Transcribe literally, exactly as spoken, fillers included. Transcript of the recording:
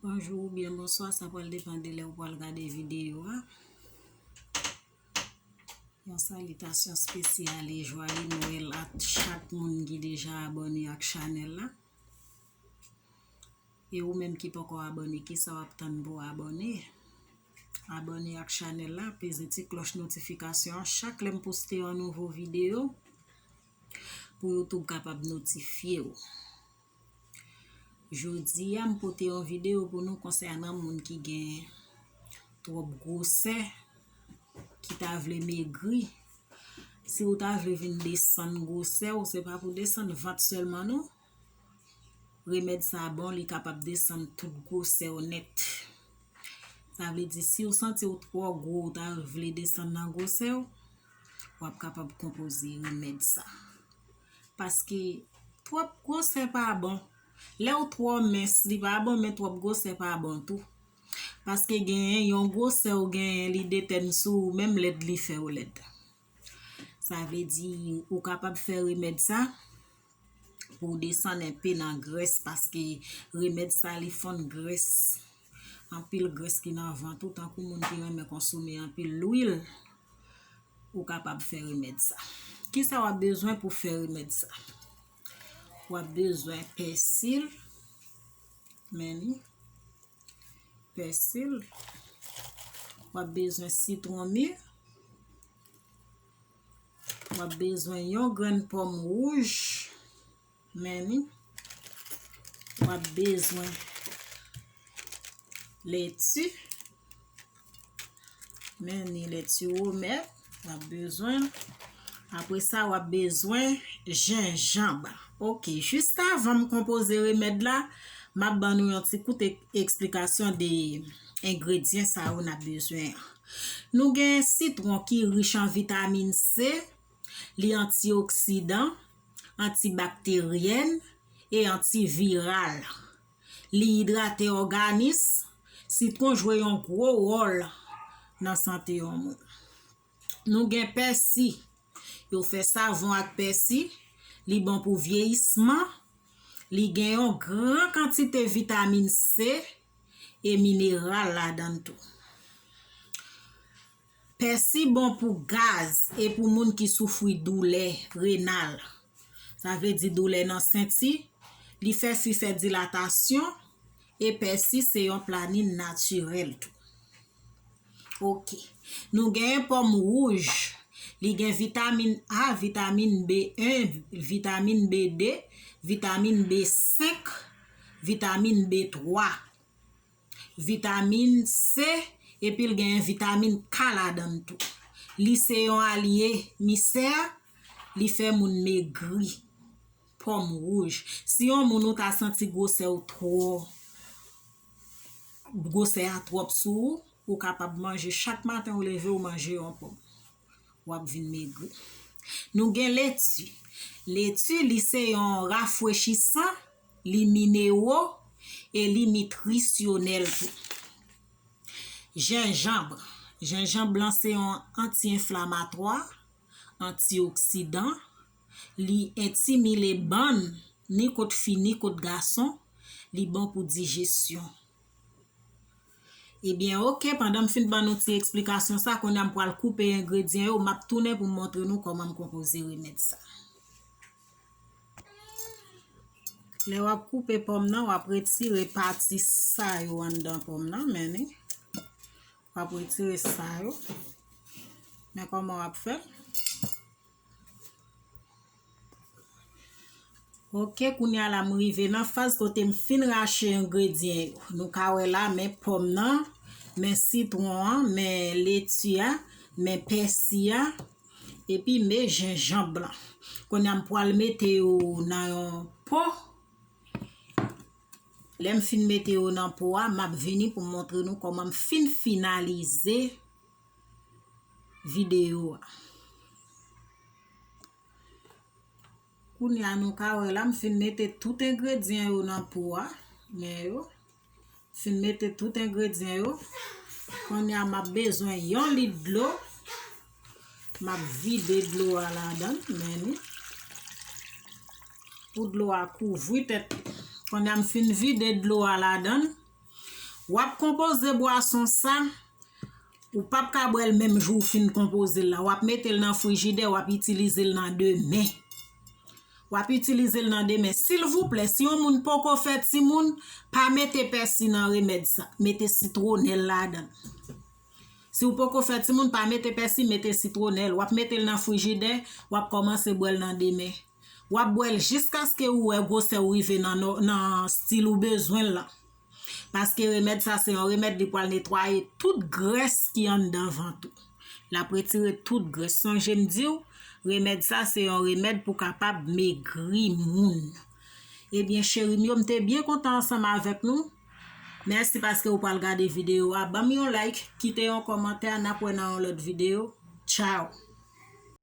Bonjou oubyen bonswa, sa pral depann de lè ou pral gade videyo a. Yon salitasyon espesyal e jwaye Nwèl a chak moun ki deja abòne ak chanèl la. E ou menm ki poko abòne, kisa w ap tann pou w abòne? Abòne ak chanèl la, peze ti klòch notifikasyon an chak lè m poste yon nouvo videyo pou YouTube kapab notifye w. Jodi a, m pote yon videyo pou nou konsènan moun ki gen twòp gwosè, ki ta vle megri. Si w ta vle vin desann gwosè w, se pa pou desann vant sèlman non. Remèd sa bon, li kapab desann tout gwosè w nèt. Sa vle di, si w santi w twò gwo, w ta vle desann nan gwosè w, w ap kapab konpoze remèd sa. Paske twòp gwosè pa bon. Lè w twò mens, li pa bon, men twòp gwosè pa bon tou. Paske genyen yon gwosè w genyen, li detèn sou ou, menm lèd li fè w lèd. Sa vle di, ou kapab fè remèd sa pou w desann enpe nan grès, paske remèd sa, li fonn grès. Anpil grès ki nan vant ou, tankou moun ki renmen konsome anpil lwil, ou kapab fè remèd sa. Kisa w ap bezwen pou fè remèd sa? W ap bezwen pèsi, men li, pèsi. W ap bezwen sitwon mi. W ap bezwen yon grenn pòm wouj. Men li. W ap bezwen leti. Men li, leti womè, w ap bezwen l. Apre sa, w ap bezwen jenjanm. Oke, jis avan m konpoze remèd la, m ap ban nou yon ti kout ek-, eksplikasyon de engredyan sa yo n ap bezwen an. Nou gen sitwon ki rich an vitamin C, li antioksidan, antibakteryèn e antiviral. Li idrate òganis. Sitwon jwe yon gwo wòl nan sante yon moun. Nou gen pèsi. Yo fè savon ak pèsi. Li bon pou vyeyisman. Li gen yon gran kantite vitamin C e mineral ladan l tou. Pèsi bon pou gaz e pou moun ki soufri doulè renal. Sa vle di doulè nan senti. Li fè fi fè dilatasyon. E pèsi se yon planin natirèl tou. Oke. Nou genyen pòm wouj. Li gen vitamin A, vitamin B en, vitamin B de, vitamin B senk, vitamin B twa, vitamin C, epi l genyen vitamin K ladan l tou. Li se yon alye misè, li fè moun megri. Pòm wouj. Si yon moun ou ta santi gwosè w twò, gwosè a twòp sou ou, ou kapab manje chak maten ou leve ou manje yon pòm. W ap vin megri. Nou gen leti. Leti, li se yon rafrechisan, li minewo e li nitrisyonèl tou. Jenjanm. Jenjanm lan se yon anti-enflamatwa, antioksidan, li entimile bann, ni kot fi, ni kot gason, li bon pou dijesyon. Ebyen, oke, pandan m fin ban nou ti eksplikasyon sa, kounye a m pral koupe engredyan yo, m ap tounen pou m montre nou kòman m konpoze remèd sa. Lè w ap koupe pòm nan, w ap retire pati sa yo anndan pòm nan, men ni. W ap retire sa yo. Men kòman w ap fè. Oke, kounye a la m rive nan faz kote m fin rache engredyan yo. Nou ka wè la, men pòm nan, men sitwon an, men leti a, men pèsi a, epi men jenjanm lan. Kounye a m pral mete yo nan yon po. Lè m fin mete yo nan po a, m ap vini pou m montre nou kòman m fin finalize videyo a. Kounye a nou ka wè la, m fin mete tout engredyan yo nan po a. Men yo. Fin mete tout engredyan yo. Kounye a m ap bezwen yon lit dlo. M ap vide dlo a ladan, men ni. Pou dlo a kouvri tèt li. Kounye a m fin vide dlo a ladan, W ap konpoze bwason sa, ou p ap ka bwè l menm jou w fin konpoze l la. W ap mete l nan frijidè, w ap itilize l nan demen. W ap itilize l nan demen. Silvouplè, si yon moun poko fè timoun, pa mete pèsi nan remèd sa. Mete sitwonèl ladan l. Si w poko fè timoun, pa mete pèsi, mete sitwonèl. W ap mete l nan frijidè, w ap kòmanse bwè l nan demen. W ap bwè l jiskaske ou wè gwosè w rive nan, nan stil ou bezwen l lan. Paske remèd sa se yon remèd, li pral netwaye tout grès ki anndan vant ou. L ap retire tout grès. Sonje m di w, remèd sa se yon remèd pou kapab megri moun. Ebyen, cheri m yo, m te byen kontan ansanm avèk nou. Mèsi paske ou pral gade videyo a. Ban m yon like, kite yon kòmantè, n ap wè nan yon lòt videyo. Tchao!